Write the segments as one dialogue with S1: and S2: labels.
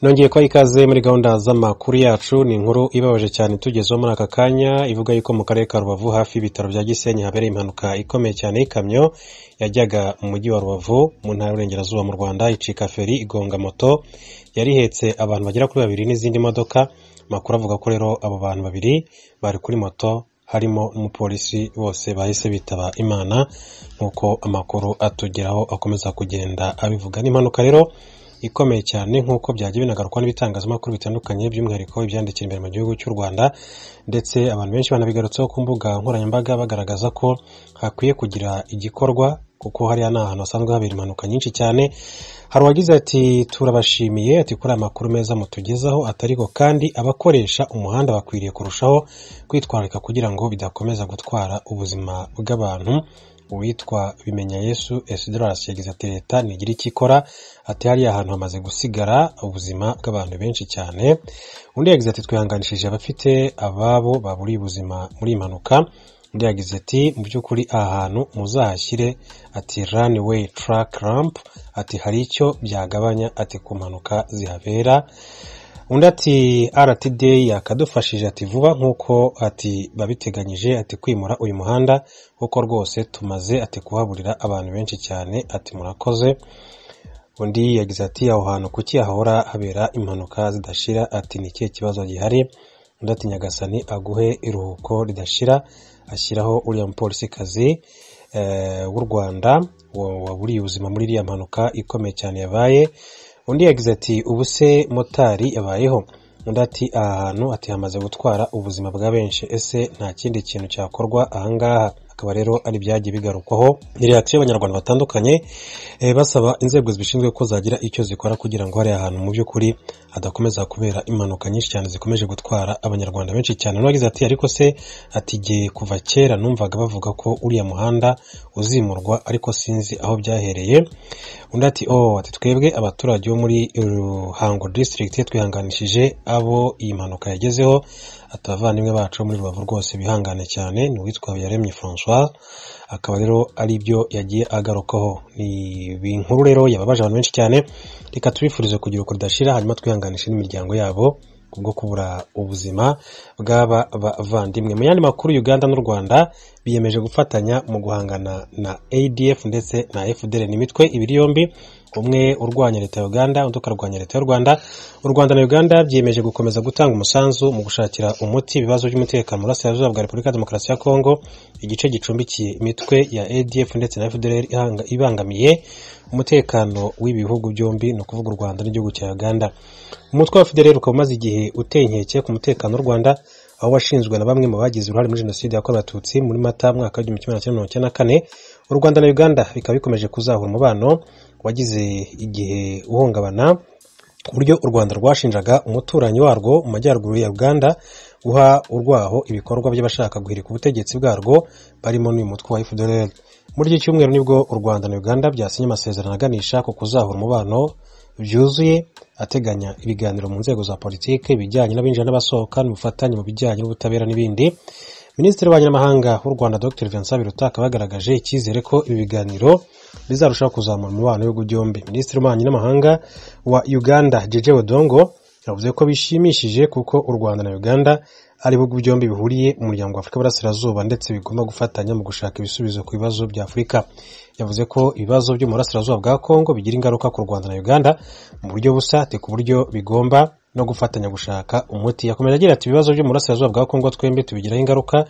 S1: Nongeye kubaha ikaze muri gahunda z'amakuru yacu. Ni inkuru ibabaje cyane tugezeho muri aka kanya, ivuga yuko mu karere ka Rubavu hafi y'ibitaro bya Gisenyi habereye impanuka ikomeye cyane y'ikamyo yajyaga mu mujyi wa Rubavu mu ntara y'Uburengerazuba mu Rwanda, icika feri igonga moto yari ihetse abantu bagera kuri babiri n'izindi modoka. Amakuru avuga ko rero abo bantu babiri bari kuri moto harimo n'umupolisi, bose bahise bitaba Imana nk'uko amakuru atugeraho akomeza kugenda abivuga. Ni impanuka rero ikomeye cyane nk'uko byagiye binagarukwa n'ibitangazamakuru bitandukanye, by'umwihariko ibyandikira imbere mu gihugu cy'u Rwanda, ndetse abantu benshi banabigarutseho ku mbuga nkoranyambaga bagaragaza ko hakwiye kugira igikorwa kuko hariya ni ahantu hasanzwe habera impanuka nyinshi cyane. Hari uwagize ati turabashimiye, ati kuri aya makuru meza mutugezaho, atariko kandi abakoresha umuhanda bakwiriye kurushaho kwitwararika kugira ngo bidakomeza gutwara ubuzima bw'abantu. Uwitwa Bimenya Yesu Esidrasi yagize ati leta ntigira icyo ikora, ati hariya hantu hamaze gusigara ubuzima bw'abantu benshi cyane. Undi yagize ati twihanganishije abafite ababo baburiye ubuzima muri iyi mpanuka. Undi yagize ati mu by'ukuri aha hantu muzahashyire ati runway truck ramp, ati hari icyo byagabanya ati ku mpanuka zihabera. Undi ati RTD yakadufashije ati vuba nk'uko ati babiteganyije ati kwimura uyu muhanda kuko rwose tumaze ati kuhaburira abantu benshi cyane, ati murakoze. Undi yagize ati aho hantu kuki hahora habera impanuka zidashira, ati ni ikihe kibazo gihari. Undi ati Nyagasani aguhe iruhuko ridashira, ashyiraho uriya mupolisikazi w'u Rwanda waburiye ubuzima muri iriya mpanuka ikomeye cyane yabaye. Undi yagize ati ubu se motari yabayeho. Undi ati aha hantu ati hamaze gutwara ubuzima bwa benshi, ese nta kindi kintu cyakorwa ahangaha. Akaba rero ari byagiye bigarukwaho ni reaction y'abanyarwanda batandukanye, basaba inzego zibishinzwe ko zagira icyo zikora kugira ngo hariya hantu mu by'ukuri hadakomeza kubera impanuka nyinshi cyane zikomeje gutwara abanyarwanda benshi cyane. Undi yagize ati ariko se ati igihe kuva kera numvaga bavuga ko uriya muhanda uzimurwa ariko sinzi aho byahereye. Undi ati oh, ati twebwe abaturage bo muri Ruhango district twihanganishije abo iyi mpanuka yagezeho, ati abavandimwe bacu muri Rubavu rwose bihangane cyane. Ni uwitwa Habiyaremye François, akaba rero ari byo yagiye agarukaho. Ni inkuru rero yababaje abantu benshi cyane, reka tubifurize kugira uko ridashira, hanyuma twihanganishe n'imiryango yabo kubwo kubura ubuzima bw'aba bavandimwe. Mu yandi makuru, Uganda n'u Rwanda biyemeje gufatanya mu guhangana na ADF ndetse na FDL, ni imitwe ibiri yombi, umwe urwanya leta ya Uganda undi ukarwanya leta y'u Rwanda. U Rwanda na Uganda byiyemeje gukomeza gutanga umusanzu mu gushakira umuti ibibazo by'umutekano mu burasirazuba bwa Repubulika ya Demokarasi ya Kongo, igice gicumbikiye imitwe ya ADF ndetse na FDL ibangamiye umutekano w'ibihugu byombi, ni ukuvuga u Rwanda n'igihugu cya Uganda. Umutwe wa FDL ukaba umaze igihe uteye inkeke ku mutekano w'u Rwanda, aho washinzwe na bamwe mu bagize uruhare muri jenoside yakorewe Abatutsi muri Mata mwaka w'1994. U Rwanda na Uganda bikaba bikomeje kuzahura umubano wagize igihe uhungabana, ku buryo u Rwanda rwashinjaga umuturanyi warwo mu majyaruguru ya Uganda guha urwaho ibikorwa by'abashaka guhirika ubutegetsi bwarwo barimo n'uyu mutwe wa FDLR. Muri iki cyumweru nibwo u Rwanda na Uganda byasinye amasezerano aganisha ku kuzahura umubano byuzuye, ateganya ibiganiro mu nzego za politiki, ibijyanye n'abinjira n'abasohoka, n'ubufatanye mu bijyanye n'ubutabera n'ibindi. Minisitiri w'Abanyamahanga w'u Rwanda Dr Vincent Biruta akaba yagaragaje icyizere ko ibi biganiro bizarushaho kuzamura umubano w'ibihugu byombi. Minisitiri w'Ububanyi n'Amahanga wa Uganda Jeje Odongo yavuze ko bishimishije kuko u Rwanda na Uganda ari ibihugu byombi bihuriye mu muryango wa Afurika y'Uburasirazuba ndetse bigomba gufatanya mu gushaka ibisubizo ku bibazo bya Afurika. Yavuze ko ibibazo byo mu burasirazuba bwa Kongo bigira ingaruka ku Rwanda na Uganda mu buryo busa, ati ku buryo bigomba no gufatanya gushaka umuti. Yakomeje agira ati ibibazo byo mu burasirazuba bwa Kongo twembi tubigiraho ingaruka.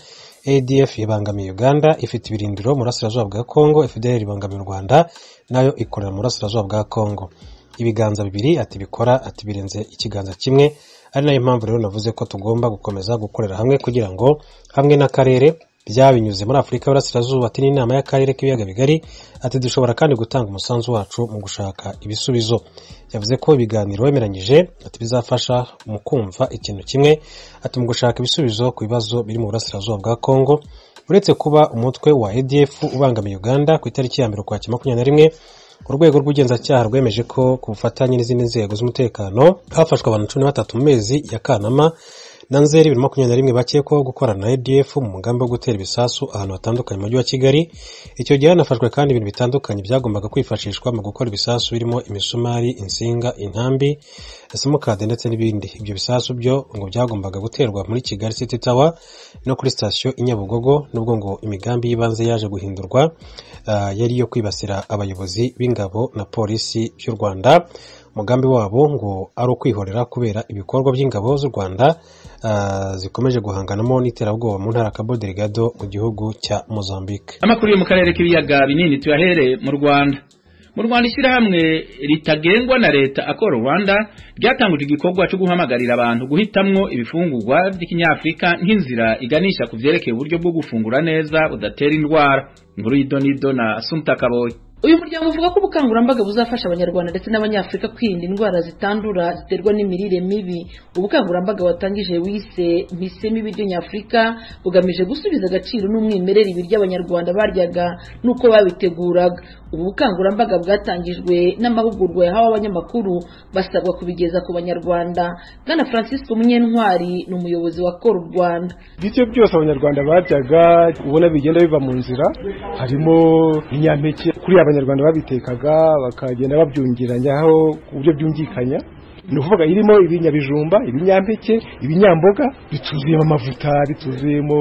S1: ADF ibangamiye Uganda ifite ibirindiro mu burasirazuba bwa Kongo, FDLR ibangamiye u Rwanda nayo ikorera mu burasirazuba bwa Kongo. Ibiganza bibiri ati bikora ati birenze ikiganza kimwe, ari nayo mpamvu rero navuze ko tugomba gukomeza gukorera hamwe kugira ngo hamwe n'akarere byabinyuze muri Afurika y'Uburasirazuba ati n'inama y'akarere k'ibiyaga bigari ati dushobora kandi gutanga umusanzu wacu mu gushaka ibisubizo. Yavuze ko ibiganiro bemeranyije ati bizafasha mu kumva ikintu kimwe ati mu gushaka ibisubizo ku bibazo biri mu burasirazuba bwa Kongo. Uretse kuba umutwe wa ADF ubangamiye Uganda, ku itariki ya 1 Ukwakira 2021 urwego rw'ubugenzacyaha rwemeje ko ku bufatanye n'izindi nzego z'umutekano hafashwe abantu 13 mu mezi ya Kanama na Nzeri 2021 bakekwaho gukorana na ADF mu mugambi wo gutera ibisasu ahantu hatandukanye mu mujyi wa Kigali. Icyo gihe hanafashwe kandi ibintu bitandukanye byagombaga kwifashishwa mu gukora ibisasu birimo imisumari, insinga, intambi, simukadi ndetse n'ibindi. Ibyo bisasu byo ngo byagombaga guterwa muri Kigali City Tower no kuri sitasiyo i Nyabugogo, nubwo ngo imigambi y'ibanze yaje guhindurwa yari iyo kwibasira abayobozi b'ingabo na polisi by'u Rwanda. Umugambi wabo ngo ari ukwihorera kubera ibikorwa by'ingabo z'u Rwanda zikomeje guhanganamo n'iterabwoba mu ntara Cabo Delgado mu gihugu cya Mozambique.
S2: Amakuru yo mu karere k'ibiyaga binini tuyahere mu Rwanda. Mu Rwanda ishyirahamwe ritagengwa na leta Akora Rwanda ryatanguje igikorwa cyo guhamagarira abantu guhitamwo ibifungurwa by'ikinyafrika nk'inzira iganisha ku vyerekeye uburyo bwo gufungura neza budatera indwara. Inkuru y'Idonido na Assumpta Kaboyi.
S3: Uyu muryango uvuga ko ubukangurambaga buzafasha abanyarwanda ndetse n'abanyafurika kwirinda indwara zitandura ziterwa n'imirire mibi. Ubukangurambaga watangije wise Mpisemo Ibiryo Nyafurika bugamije gusubiza agaciro n'umwimerere ibiryo abanyarwanda baryaga n'uko babiteguraga. Ubu bukangurambaga bwatangijwe n'amahugurwa yahawe abanyamakuru basabwa kubigeza ku banyarwanda. Bwana Francisco Munyentwari ni umuyobozi wa Kora Rwanda.
S4: Ibiryo byose abanyarwanda baryaga ubona bigenda biva mu nzira, harimo inyampeke kuri abanyarwanda babitekaga bakagenda babyungiranyaho ku buryo byumvikanya. Ni ukuvuga irimo ibinyabijumba, ibinyampeke, ibinyamboga, bituzuyemo amavuta, bituzuyemo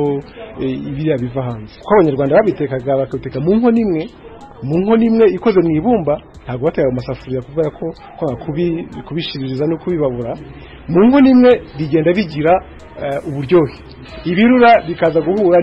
S4: ibiriya biva hanze. Kuko abanyarwanda babitekaga bakabiteka mu nkono imwe, mu nkono imwe ikoze mu ibumba, ntabwo bateka mu masafuriya kubera ko kubishiririza no kubibabura. Mu nkono imwe bigenda bigira uburyohe, ibirura bikaza guhura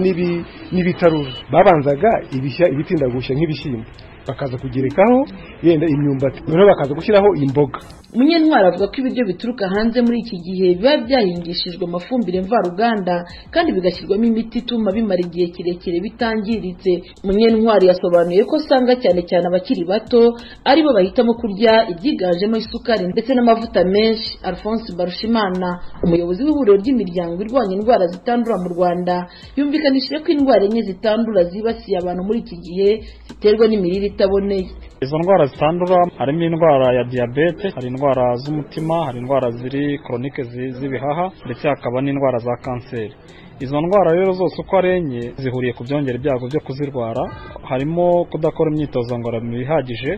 S4: n'ibitarura. Babanzaga ibitinda gushya nk'ibishyimbo, bakaza kugerekaho yenda imyumbati, noneho bakaza gushyiraho imboga.
S3: Munyentwari avuga ko ibiryo bituruka hanze muri iki gihe biba byahingishijwe amafumbire mvaruganda kandi bigashyirwamo imiti ituma bimara igihe kirekire bitangiritse. Munyentwari yasobanuye ko usanga cyane cyane abakiri bato aribo bahitamo kurya ibyiganjemo isukari ndetse n'amavuta menshi. Alphonse Barushimana, umuyobozi w'ihuriro ry'imiryango irwanya indwara zitandura mu Rwanda, yumvikanishije ko indwara enye zitandura zibasiye abantu muri iki gihe ziterwa n'imirire itaboneye.
S5: Izo ndwara zitandura harimo indwara ya diyabete, hari indwara z'umutima, hari indwara ziri koronike z'ibihaha, ndetse hakaba n'indwara za kanseri. Izo ndwara rero zose uko ari enye zihuriye ku byongera ibyago byo kuzirwara, harimo kudakora imyitozo ngororamubiri ihagije,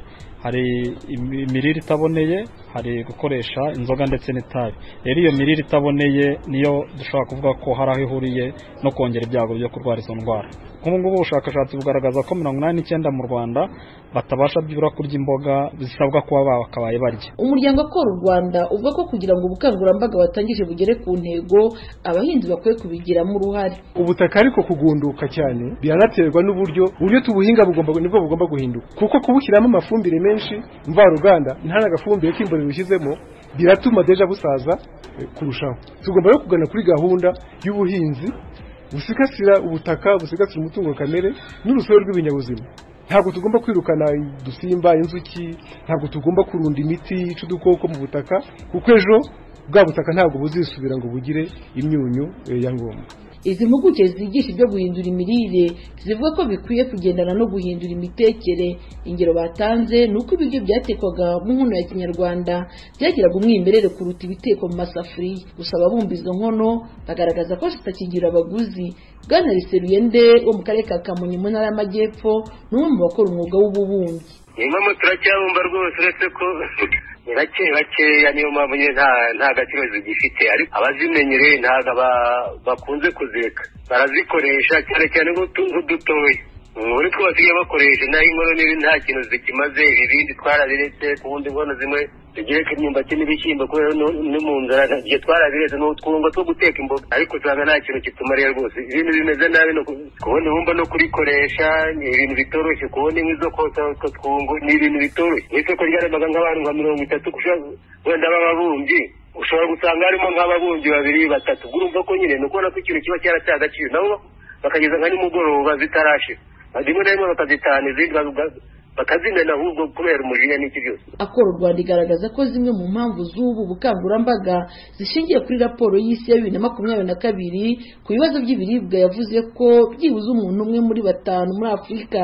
S5: hari imirire itaboneye, hari gukoresha inzoga ndetse n'itabi. Rero iyo mirire itaboneye niyo dushobora kuvuga ko hari aho ihuriye no kongera ibyago byo kurwara izo ndwara. Nk'ubu ngubu ubushakashatsi bugaragaza ko 89 mu Rwanda batabasha byibura kurya imboga zisabwa kuba bakabaye barya.
S3: Umuryango Akora u Rwanda uvuga ko kugira ngo ubukangurambaga watangije bugere ku ntego, abahinzi bakwiye kubigiramo uruhare.
S4: Ubutaka ariko kugunduka cyane biranaterwa n'uburyo tubuhinga nibwo bugomba guhinduka, kuko kubushyiramo amafumbire menshi mvaruganda nta n'agafumbire k'imborera ushyizemo biratuma deja busaza kurushaho. Tugomba no kugana kuri gahunda y'ubuhinzi busigasira ubutaka, busigasira umutungo kamere n'urusobe rw'ibinyabuzima. Ntabwo tugomba kwirukana udusimba, inzuki, ntabwo tugomba kurunda imiti yica udukoko mu butaka, kuko ejo bwa butaka ntabwo buzisubira ngo bugire imyunyu ya ngombwa.
S3: Izi mpuguke zigisha ibyo guhindura imirire zivuga ko bikwiye kugendana no guhindura imitekere. Ingero batanze ni uko ibiryo byatekwaga mu nkono ya kinyarwanda byagiraga umwimerere kuruta ibitekwa mu masafuriya. Gusa ababumba izo nkono bagaragaza ko zitakigira abaguzi. Bwana Riseruyende wo mu karere ka Kamonyi mu ntara y'Amajyepfo ni umwe mu bakora umwuga w'ububumbyi.
S6: Inkono turacyabumba rwose, uretse ko ni bake bakeya, niyo mpamvu nyine nta gaciro zigifite, ariko abazimenyereye ntabwo bakunze kuzireka, barazikoresha cyane cyane nk'udutoya muri two basigaye bakoresha. Naho inkono nta kintu zikimaze, ibindi twarabiretse. Ku wundi inkono zimwe tugereka imyumbati n'ibishyimbo kubera no mu nzara igihe twarabiretse, ni utwungo two guteka imboga, ariko usanga nta kintu kitumariye rwose. Ibintu bimeze nabi, kubona ibumba no kurikoresha ni ibintu bitoroshye, kubona inkwi zo kotsa utwo twungo ni ibintu bitoroshye. Mu isoko ryaremaga nk'abantu nka 30 wenda b'ababumbyi, ushobora gusanga harimo nk'ababumbyi 2 3. Urumva ko nyine ni ukubona ko ikintu kiba cyarataye agaciro, nabo bakageza nka nimugoroba zitarashira, rimwe na rimwe bakazitahana, izindi Bakazimena ahubwo kubera umujinya n'iki byose.
S3: Akora u Rwanda igaragaza ko zimwe mu mpamvu z'ubu bukangurambaga zishingiye kuri raporo y'isi ya 2022 ku bibazo by'ibiribwa, yavuze ko byibuze umuntu umwe muri batanu muri Afurika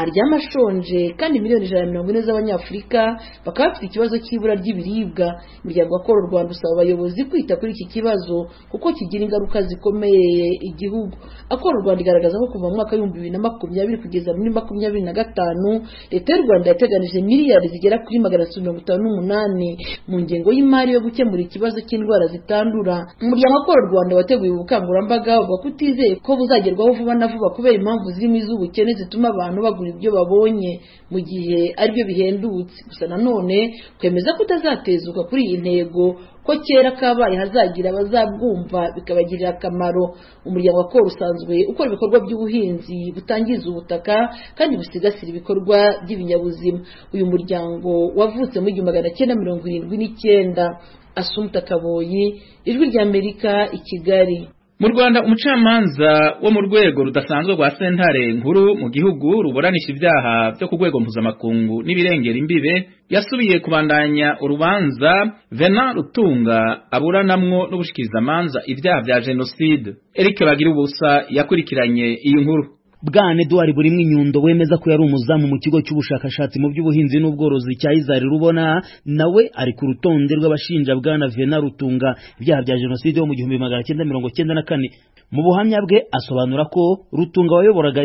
S3: aryama ashonje, kandi miliyoni 140 z'Abanyafurika bakaba bafite ikibazo cy'ibura ry'ibiribwa. Umuryango Akora u Rwanda usaba abayobozi kwita kuri iki kibazo kuko kigira ingaruka zikomeye igihugu. Akora u Rwanda igaragaza ko kuva mu mwaka w'2020 kugeza muri 2025, Leta y'u Rwanda yateganije miliyari zigera kuri 358 mu ngengo y'imari yo gukemura ikibazo cy'indwara zitandura. Umuryango Akora u Rwanda wateguye ubukangurambaga uvuga ko utizeye ko buzagerwaho vuba na vuba kubera impamvu zirimo iz'ubukene zituma abantu bagura ibyo babonye mu gihe aribyo bihendutse. Gusa nanone kwemeza ko utazatezuka kuri iyi ntego, ko kera kabaye hazagira abazabwumva bikabagirira akamaro. Umuryango Akora usanzwe ukora ibikorwa by'ubuhinzi butangiza ubutaka kandi busigasira ibikorwa by'ibinyabuzima. Uyu muryango wavutse mu 1979. Asumta Kaboyi, Ijwi ry'Amerika, i Kigali.
S2: Mu Rwanda, umucamanza wo mu rwego rudasanzwe rwa sentare nkuru mu gihugu ruburanisha ibyaha byo ku rwego mpuzamakungu n'ibirengera imbibe yasubiye kubandanya urubanza Venant Rutunga aburanamwo n'ubushikirizamanza ibyaha bya jenoside. Eric Bagira ubusa yakurikiranye iyi nkuru.
S7: Bwana Edouard Burimwinyundo wemeza ko yari umuzamu mu kigo cy'ubushakashatsi mu by'ubuhinzi n'ubworozi cya Izari Rubona, nawe ari ku rutonde rw'abashinja Bwana Venant Rutunga ibyaha bya jenoside yo mu 1994. Mu buhamya bwe asobanura ko Rutunga wayoboraga